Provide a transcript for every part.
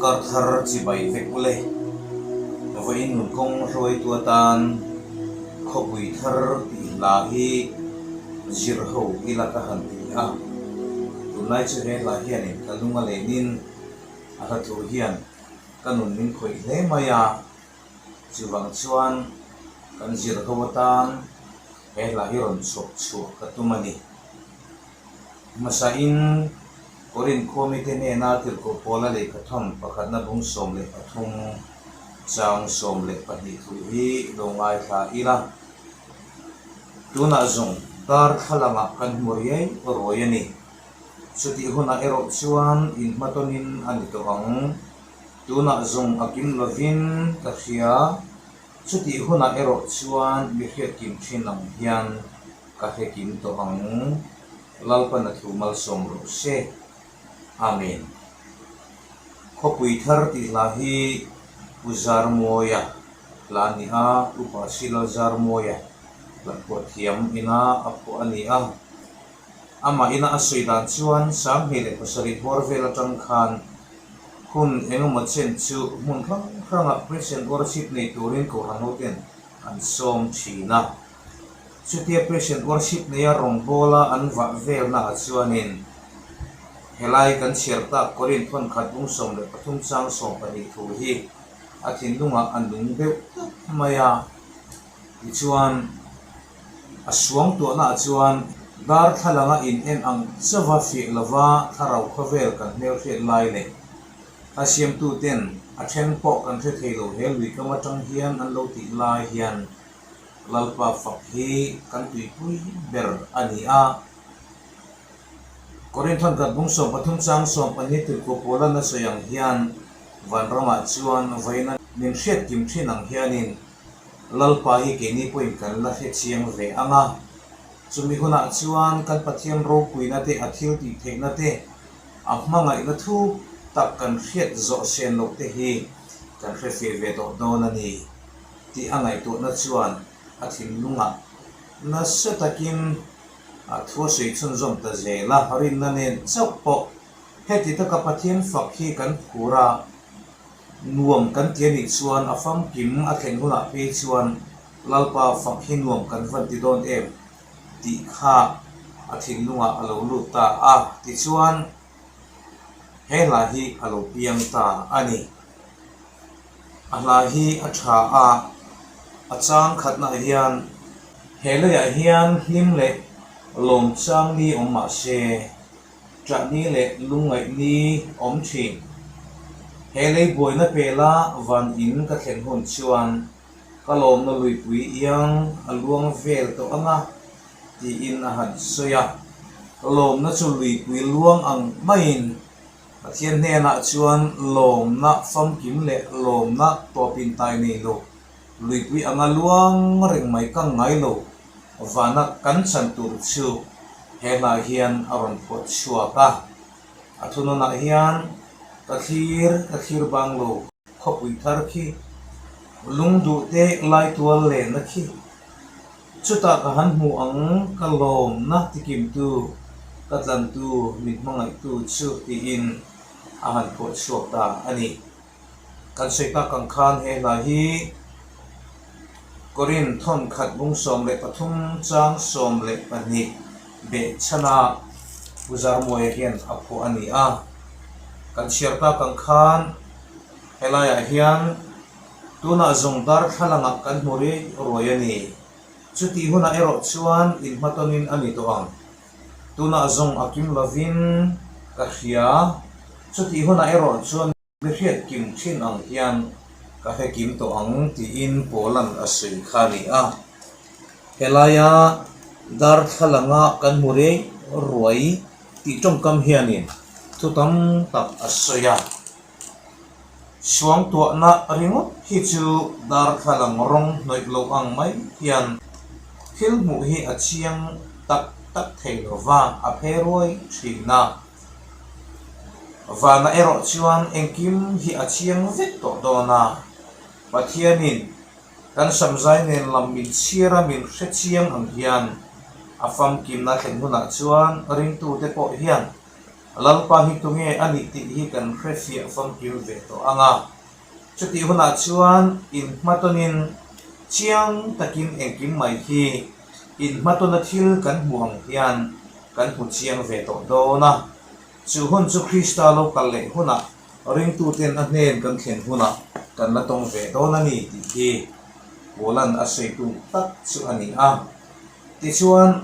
Karthar chibai vek ule. Vawiin nun kawng hruaitu atan khawpui thar tih hla hi zir ho ila ka han ti a. Tunlai chu he hla hianin ka lung a lenin a hla thu hian ka nun min khawih hle mai a. Chuvang chuan kan zir ho atan he hla hi rawn chhuak chhuah ka tum a ni. Hmasain Korinth khua mite hnena tirhkoh Paula lehkha thawn pakhatna bung 13 chang 12 thu hi lo ngaithla ila. Tunah zawng darthlalangah kan hmu riai ruai a ni. Chutih hunah erawh chuan inhmatawnin a ni tawh ang. Tunah zawng a kim lovin ka hria. Chutih hunah erawh chuan mi hriatkim thin ang hian ka hre kim tawh ang. Lalpan a thu malsawm rawh se. Amen. Khawpui thar tih hla hi Pu Zarmawia hla a ni a, Upa Silal Zarmawia hla phuah thiam ina a phuah a ni a. Amah ina a sawi dan chuan 2007 bawr vel atang khan hun engemaw chen chu hmun hrang hrangah Christian worship nei turin Kohhran hoten an sawm thin a. Chutia Christian worship neia rawngbawla an vah velnaah chuanin helai kan chhiar tak Korinth thawn khat bung 13 chang 12 thu hi a thinlungah a nung deuh tlat mai a. Tichuan. A suangtuahnaah chuan darthlalanga in en ang chauha fiah lova thlarau khawvel kan hmelhriat lai leh a siamtuten a then pawh kan hre thei lo he lui kam atang hian an lo tih lai hian Lalpa fak hi kan tuipui ber a ni a. Korinthon khat bung 13 chang 12 tirhkoh Paula'n a sawi ang hian vanramah chuan vawiina min hriatkim thin ang hianin Lalpa hi keini pawhin kan la hre chiang ve ang a, chumi hunah chuan kan Pathian ropuina te, a thil tih theihna te, a hmangaihna thu tak kan hriat zawh sen loh te hi kan hre fiah ve tawh dawn a ni tih a ngaihtuahna chuan a thinlungah nasa takin a thu a sawi chhunzawm ta zel a, rinna nen chauh pawh heti taka Pathian fak hi kan phur a. Nuam kan ti a nih chuan a famkim a thlen hunah phei chuan Lalpa fak hi nuam kan van ti dawn em tih kha a thinlungah a lo lut ta a, tichuan he hla hi a lo piang ta a ni. A hla hi a tha a, a chang khatnaah hian he leiah hian hlim leh lawm chang ni awm mah se, Ṭahni leh lungngaihni awm ṭhin. He lei buaina pela van in ka thlen hun chuan ka lawmna luipui iang a luang vel tawh ang a, tiin a han sawi a. Lawmna chu luipui luang ang maiin Pathian hnenah chuan lawmna famkim leh lawmna tawpin tai nei lo, luipui anga luang reng mai kang ngai lo Vana kan chan tur chu he hla hian a rawn phuah chhuak a. A thunawnah hian ka thlir ka thlir bang lo. Khawpui thar khi, lungduh te laitual lenna khi, chutah ka han hmu ang ka lawmna tikimtu, ka tlantu, min hmangaihtu chu tiin a han phuah chhuak ta a ni. Kan sawi tak ang khan he hla hi Korinth thawn khat bung 13 chang 12 beh chhana Pu Zarmuaia hian a phuah a ni a. Kan chhiar tak ang khan helaiah hian tunah zawng darthlalangah kan hmu riai ruai a ni. Chutih hunah erawh chuan inhmatawnin a ni tawh ang. Tunah zawng a kim lovin ka hria. Chutih hunah erawh chuan Mi hriat kim thin ang hian ka hre kim tawh ang tiin Paula'n a sawi kha a ni a. Helaia darthlalanga kan hmu rei ruai tih tawngkam hianin thu tam tak a sawi a. Suangtuahna ringawt hi chu darthlalang rawng hnawih loh ang mai hian thil hmuh hi a chiang tak tak thei lova a phe ruai thin a. Vana erawh chuan engkim hi a chiang vek tawh dawn a, Pathianin kan samzai nen lam min chhiar a min hre chiang ang hian a famkimna thlen hunah chuan ringtute pawh hian. Lalpa hi tunge a nih tih hi kan hre fiah famkim ve tawh ang a. Chutih hunah chuan inhmatawnin chiang takin engkim mai hi inhmatawna thil kan hmuh ang hian kan hmu chiang ve tawh dawn a. Chu hun chu Krista lo kal leh hunah ringtuten a hnen kan thlen hunah kan la tawng ve dawn a ni tih hi Paula'n a sawi tum tak chu a ni a. Tichuan,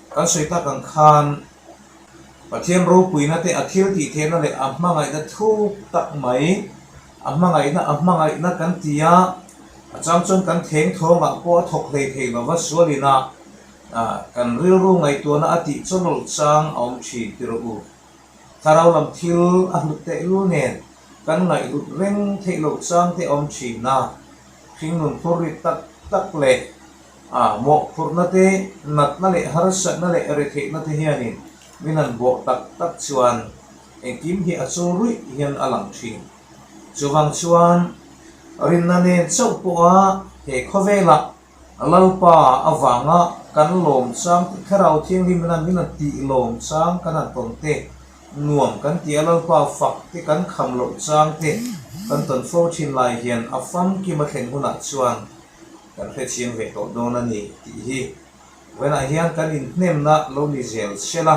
kan sawi tak ang khan Pathian ropuina te, a thil tih theihna leh a hmangaihna thuk tak mai, a hmangaihna a hmangaihna kan ti a, a chang chuan kan theng thawngah pawh a thawk hlei thei lova sualina kan rilru ngaihtuahna a tih chawlawlh chang a awm thin ti rawh u. Thlarau lam thil a hlut tehlul nen kan ngaihhlut reng theih loh chang te a awm thin a, hringnun phur rit tak tak leh A mawhphurhna te, natna leh harsatna leh retheihna te hianin min han bawh tak tak chuan engkim hi a chaw ruih hian a lang thin. Chuvang chuan rinna nen chauh pawha he khawvelah Lalpa avanga kan lawm chang te, Thlarau Thianghlimna min han tih lawm chang kan han tawn te, nuam kan tih a Lalpa fak te kan kham loh chang te kan tawn fo thin lai hian a famkim a thlen hunah chuan Kan hrechiang ve tawh dawn a ni tih hi vawiinah hian kan inhnemna lo ni zel sel a,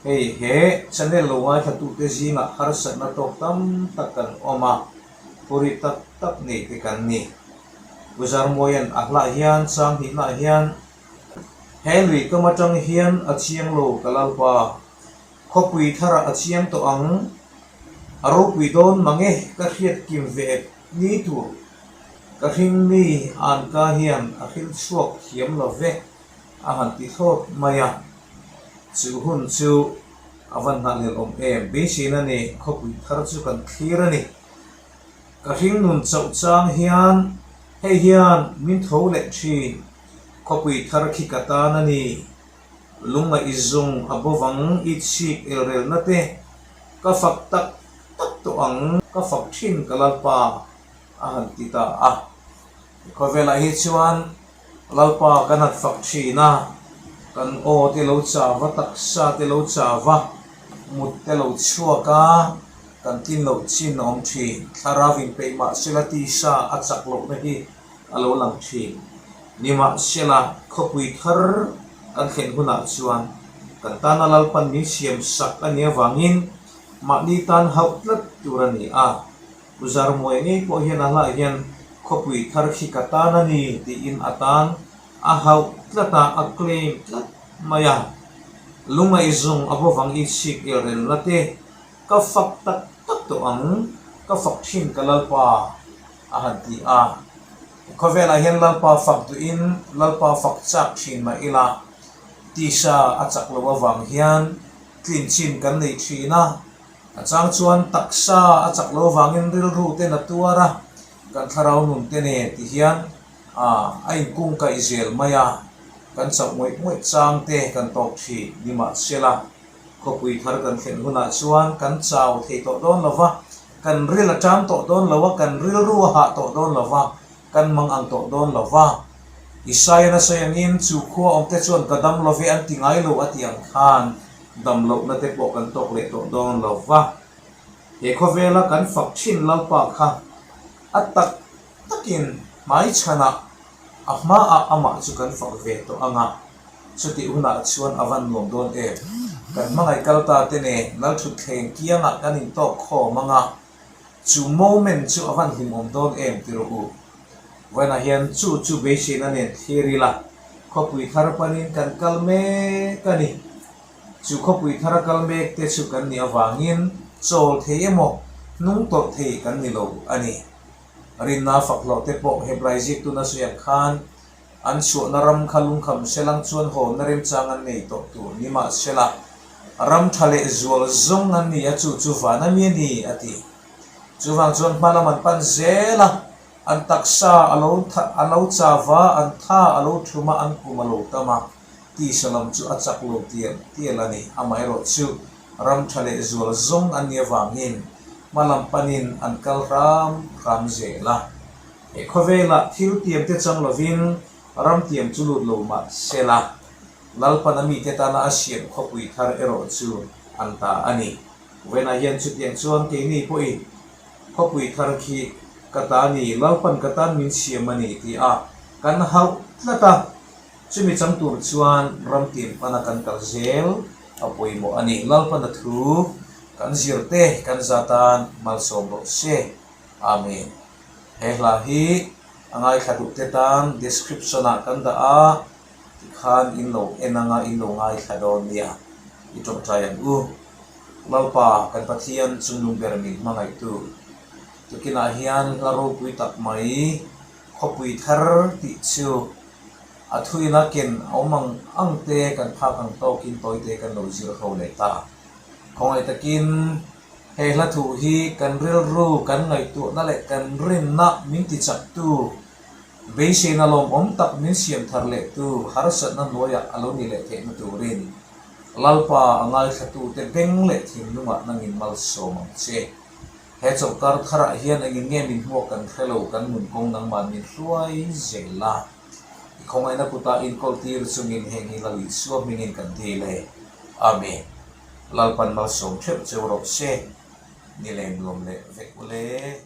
hei he channel lo ngaithlatute zingah harsatna tawk tam tak kan awm a, phuri tak tak nei te kan ni. Pu Zarmawia'n a hlah hian chang hnihnaah hian he lui kam atang hian a chiang lo ka Lalpa, khawpui tharah a chiang tawh ang, a ropui dawn mange ka hriat kim ve ni tur. Ka hring mi Anka hian a hril chhuak thiam lo ve a han ti thlawt mai a, chu hun chu a van nghahhlelh awm em beiseina nei khawpui thar chu kan thlir a ni. Ka hring nun chauh chang hian hei hian min tho leh thin, khawpui thar khi ka tan a ni. Lungngaih zawng a bawvang i chhip elrelna te ka fak tak tak tawh ang, ka fak thin ka Lalpa. a han ti ta a. Khawvelah hi chuan Lalpa kan han fak thin a, kan aw te lo chau va, taksa te lo chau va, mut te lo chhuak a, kan tlin loh chin a awm thin. Thlarau inpeih mahsela tisa a chak lohna hi a lo lang thin. Nimahsela khawpui thar kan thlen hunah chuan kan tana Lalpan min siam sak a nih avangin mahni tan hauh tlat tur a ni a. Pu Zarmuai ngei pawh hian a hlai hian khawpui thar khi ka tan a ni tiin a tan a hauh tlat a, a claim tlat mai a. Lungaihzawng a bawvang i chhik elrelna te ka fak tak tak tawh ang, ka fak thin ka Lalpa a han ti a. Khawvelah hian Lalpa fak duhin Lalpa fak chak thin mah ila tisa a chak loh avang hian tlin chin kan nei thin a. A chang chuan taksa a chak lo vangin rilru ten a tuar a, kan thlarau nun te nen ti hian a inkung kaih zel mai a, kan chauh ngawih ngawih chang te kan tawk thin ni mahsela khawpui thar kan thlen hunah chuan kan chau thei tawh dawn lo va, kan ril a ṭam tawh dawn lo a, kan rilru a hah tawh dawn lo va, kan mang ang tawh dawn lo va. Isaiah a sawi angin chu khua awmte chuan ka dam lo ve an ti ngai lo a ti ang khan dam lohna te pawh kan tawk leh tawh dawn lo va. He khawvela kan fak thin Lalpa kha a tak takin hmaichhanah a hmaah amah chu kan fak ve tawh ang a, chutih hunah chuan a van nuam dawn em? Kan hmangaih kal ta te nen Lalthutthleng kiangah kan intawk khawm ang a, Chu moment chu a van hlimawm dawn em ti rawh u. Vawiinah hian chu chu beiseina nen thlir ila, khawpui thar panin kan kal mek a ni. Chu khawpui thar a kal mek te chu kan nih avangin chawl thei emaw hnung tawlh thei kan ni lo a ni. Rinna fak hlawh te pawh Hebrai ziktu nasa ang khan An chhuahna ram kha lungkham selang chuan hawnna remchang an nei tawh tur ni mahsela, ram tha leh zual zawng an ni a, chu chu van a mi a ni, a ti. Chuvang chuan hma lam an pan zel a, an taksa a lo a lo chau a, an tha a lo thum a, an kum a lo tam a, tisa lam chu a chak lo tial tial a ni. Amaherawhchu, ram tha leh zual zawng an nih avangin hma lam panin an kal hram hram zel a. He khawvelah thil tiam te chang lovin ram tiam chu lut lo mah se la, Lalpan a mite tana a siam khawpui thar erawh chu an ta a ni. Vawiinah hian chutiang chuan keini pawhin khawpui thar khi ka ta ni, Lalpan ka tan min siam a ni ti a kan hauh tlat a, chumi chang tur chuan ramtin pana kan kal zel a pawimawh a ni. Lalpan a thu kan zirte kan za tan malsawm rawh se. Amen. He hla hi a ngaithla duhte tan description ah kan dah a, tikhan in lo en anga in lo ngaithla dawn nia. I tawngtai ang u. Lalpa kan Pathian chungnung ber min hmangaihtu. Tukinah hian hla ropui tak mai khawpui thar tih chu a thuina ken a awm ang ang te kan phak ang tawkin tawite kan lo zir ho leh ta. Khawngaih takin He hla thu hi kan rilru, kan ngaihtuahna leh kan rinna min tichaktu, beiseina lawmawm tak min siam thar lehtu harsatna hnuaiah a lo ni leh theihna turin Lalpa a ngaithlatute beng leh thinlungah nangin malsawm ang che. He chawlhkar tharah hian engin nge min hmuak kan hre lo, kan nun kawng nangmah min hruai zel a. I khawngaihna kutah inkawltir chungin heng hi Lal Isua hmingin kan dil e. Amen. Lalpan malsawm theuh cheu rawh se, ni leh nuam leh vek ule.